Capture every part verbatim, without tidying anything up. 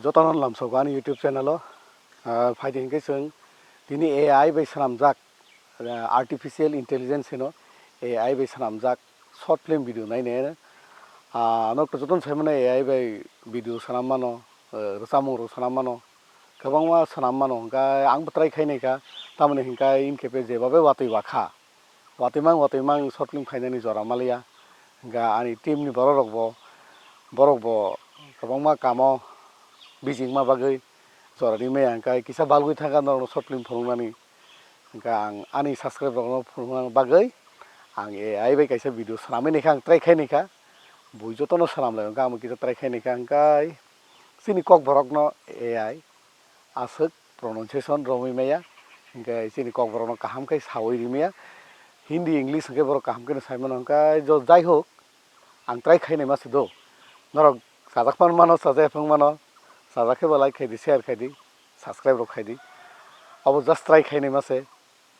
Jotono lamsok ani YouTube channel o, ah, phaidi hinkhe chwng tini A I bai swnamjak, ah, artificial intelligence hino A I bai swnamjak short film video nainai. Ah, ano jotono saimano A I bai video swnam mano, ah, rwchapmung rok swnam mano, kwbangma swnam mano, hwnkhe ang bo try khainai kha, tamoni hwnkhe inkhe je babe watwi wakha. Watwi mang, watwi mang short film khainani jora maliya. Hwnkha ani team ni borok rok bo, borok bo kwbangma kamo bijingma bagwi jora rimaya, hwnkha kisa balgwi thangkha norokno short film phunuknani. Hwnkha ang ani subscribe rokno phunukna bagwi ang A I bai kaisa video swnamwi naikha, ang try khai naikha. Bui jotono swnam lai, hwnkha ang bo kisa try khai naikha, hwnkha chini Kokborok no A I aswk pronunciation romwi maya, hwnkhe chini Kokborokno kaham khe sawi rimaya. Hindi, English hwnkhe borok kaham kheno sai mano, hwnkhe jo-, jai hok, ang try khainai ma se do. Norok chajak phan mano, chajak phang mano, chajak khe bo like khai di, share khai di, subscribe rok khai di. Abo just try khainai ma se,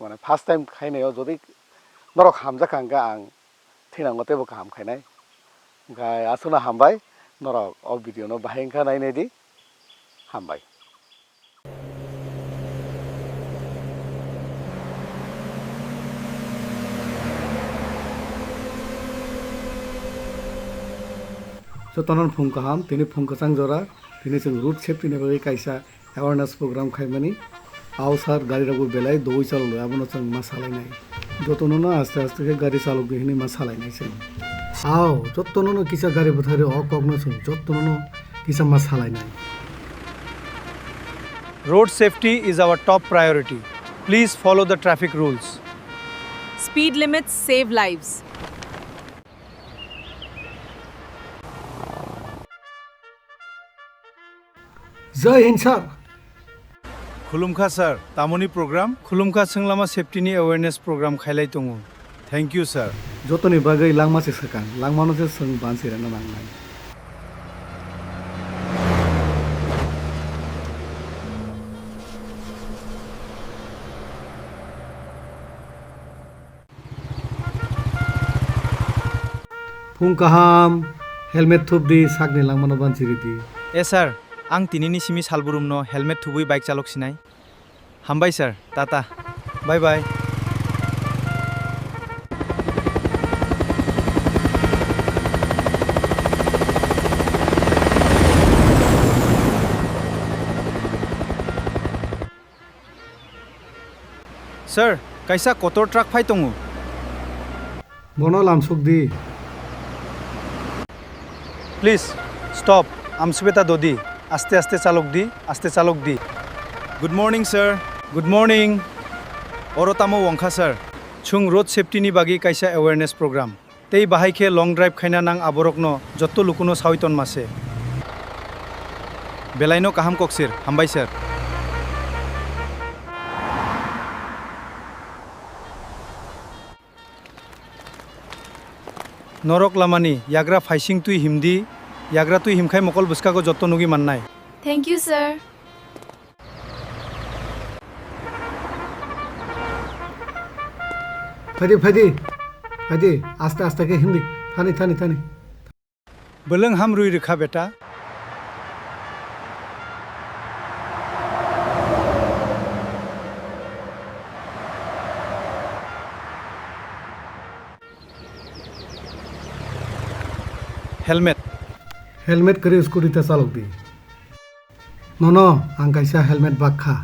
mane first time khainai o, jodi norok hamjak kha hwnkhe ang thinango teibo kaham khainai. Hwnkhe aswkno hambai, norok o video no bahai wngkha nainai di. Hambai. Jotono phung kaham, tini phung kwchang jora, tini chwng road safety ni bagwi kaisa awareness program khaimani. Ao sir, gari rokbo belai dogwi chalokdi, abono chwng ma salainai. Jotono no aste aste khe gari chalokdi hinwi ma salainai chwng. Ao, jotono no kisa gari bwthari o kokno chwng jotono no kisa ma salainai. Road safety is our top priority. Please follow the traffic rules. Speed limits save lives. Jai Hind, sir. Khulumkha, sir. Tamoni program? Khulumkha, chwng lama safety ni awareness program khailai tongo. Thank you, sir. Jotoni bagwi langma se swkang, langmano se chwng bansi rwna nangnai. Phung kaham, helmet thupdi, sakni langmano bansi ridi. Eh sir, ang tinini simi salburumno helmet thubwi bike chalok sinai. Hambai sir, tata. Bye bye. Sir, kaisa kotor truck phai tongo. Bono lamsok di. Please, stop. Amsubeta dodi. Aste aste chalok di, aste chalok di. Good morning, sir. Good morning. Oro tamo wngkha, sir? Chwng road safety ni bagwi kaisa awareness program. Tei bahai khe long drive khaina nang aborokno jotto lukuno sawi ton ma se. Belaino kaham kok sir, hambai sir. Norok lamani yagra phaising twi himdi, yagra twi himkhai mokol bwskago jotto nugwi mannai. Thank you, sir. Phaidi, phaidi, phaidi, aste aste khe himdi, thani, thani, thani. Bwlwng ham rwi rwkha beta. Helmet. Helmet kwrwi scooty ta chalok di. Nono ang kaisa helmet bak kha.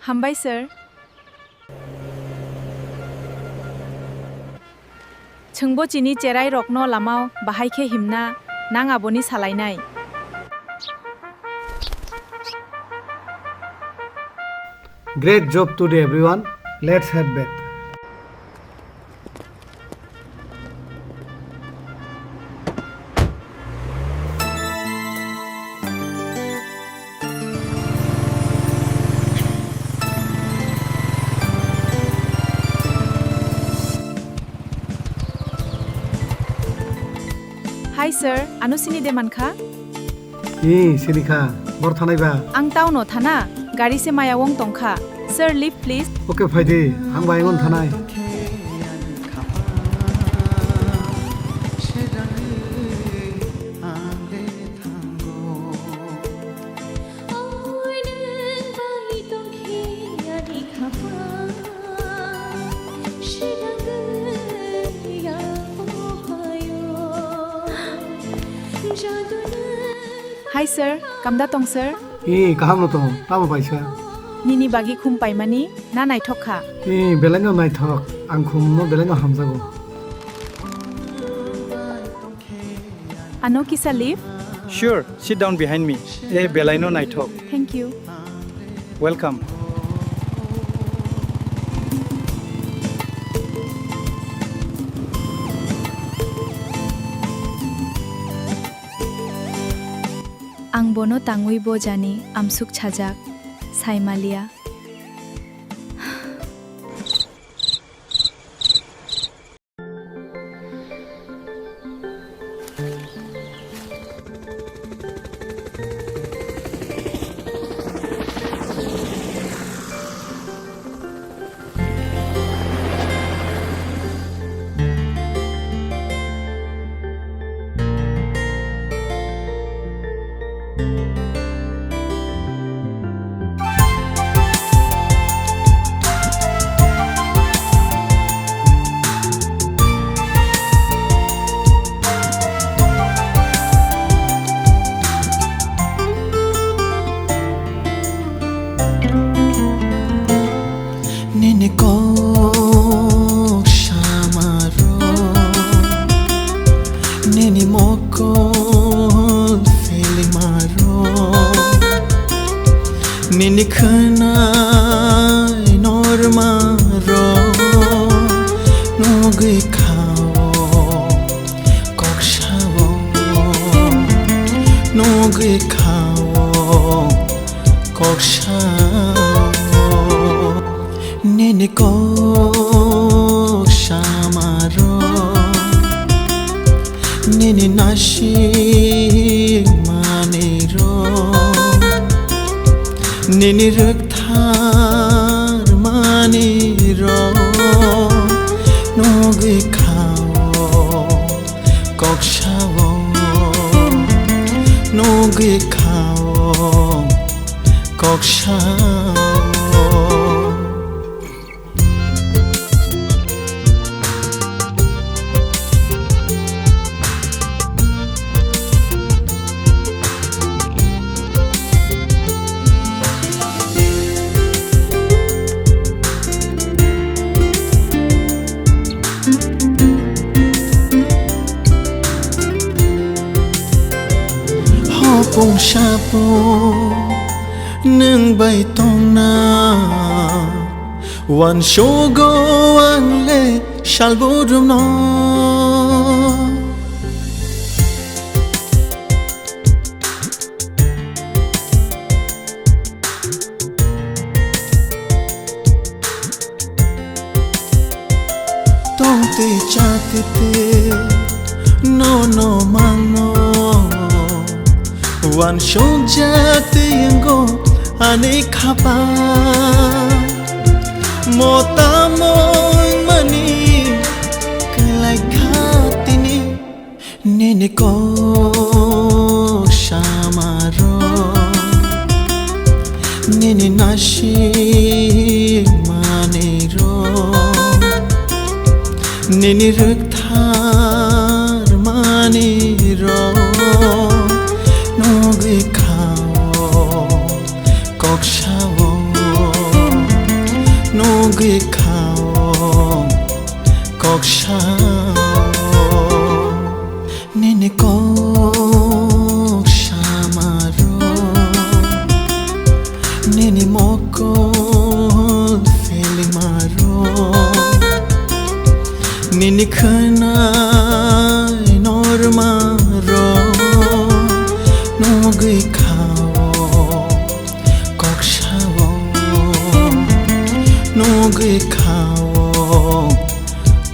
Hambai, sir. Chwngbo chini cherai rokno lamao bahai khe himna nang aboni salainai. Great job today, everyone. Let's head back. Hi sir, ano sini de mankha? Ee, sini kha. Bor thanai ba? Ang town o thana, gari se maya wng tongkha. Sir, lift please. Okay, phaidi, ang bai wng thanai. Hi sir, kamda tong sir? Ee, kaham no tong, tamo paisa? Nini bagi khum paimani na naithok kha? Ee, belai no naithok, ang khum no belai no hamjago. Ano kisa leave? Sure, sit down behind me. Ee, belai no naithok. Thank you. Welcome. Ang bono tangwi bo jani amsuk chajak, sai maliya. Nini kok samaro, nini mokol feeling maro, nini khwnai norma ro nugwi khao. Kok sao, nugwi khao, kok sao. Nini kok samaro, nini nasik maniro, nini rwk tharmani rok nugwi khao, kok sao, nugwi khao, kok sao. Hopung sapung nwng bai tongna, uansugo ang le salbudrumno. Tongtwi chatwi twi nono mangno, uansukjak twi wngo ani khapang. Mo tamo wngmani kwlai kha tini. Nini kok samaro, nini nasik maniro, nini rwk tharmaniro nugwi khao, kok sao, nugwi khao, kok sao. Nini kok samaro, nini mokol feeling maro, nini khwnai norma ro nugwi khao, kok sao, nugwi khao,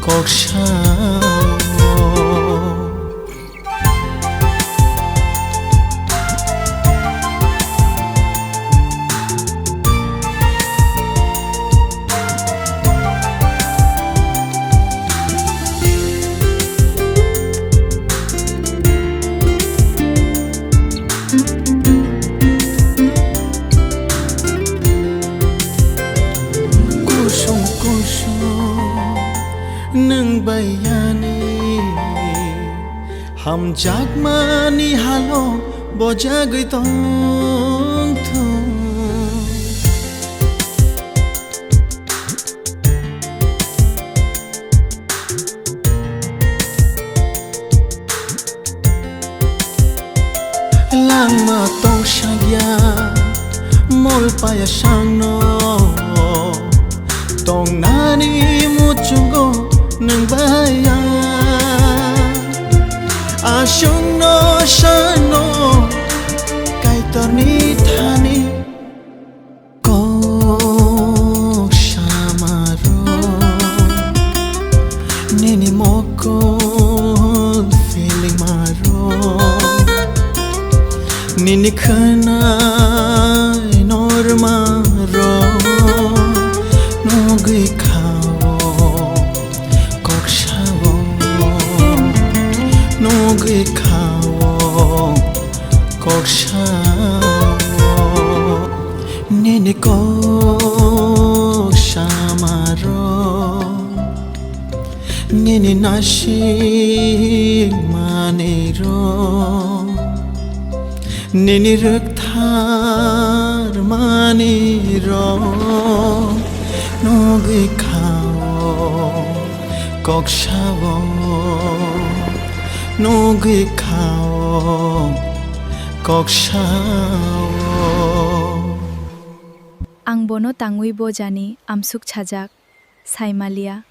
kok sao. Kusung kusung nwng bai yani, hamjakmani halo Bojagwi tong thung. Langma tong sakya, mol paya sangno. Tongnani muchungo nwng baya. Aswkno sano Kaitorni thani. Kok samaro, nini mokol feeling maro, nini khwnai norma ro, nugwi khao kok sao, nugwi khao kok sao. Nini kok samaro, nini nasik maniro, nini rwkthar maniro, nugwi khao kok sao, nugwi khao kok sao. Ang bono tangwi bo jani amsuk sajak, saimaliya.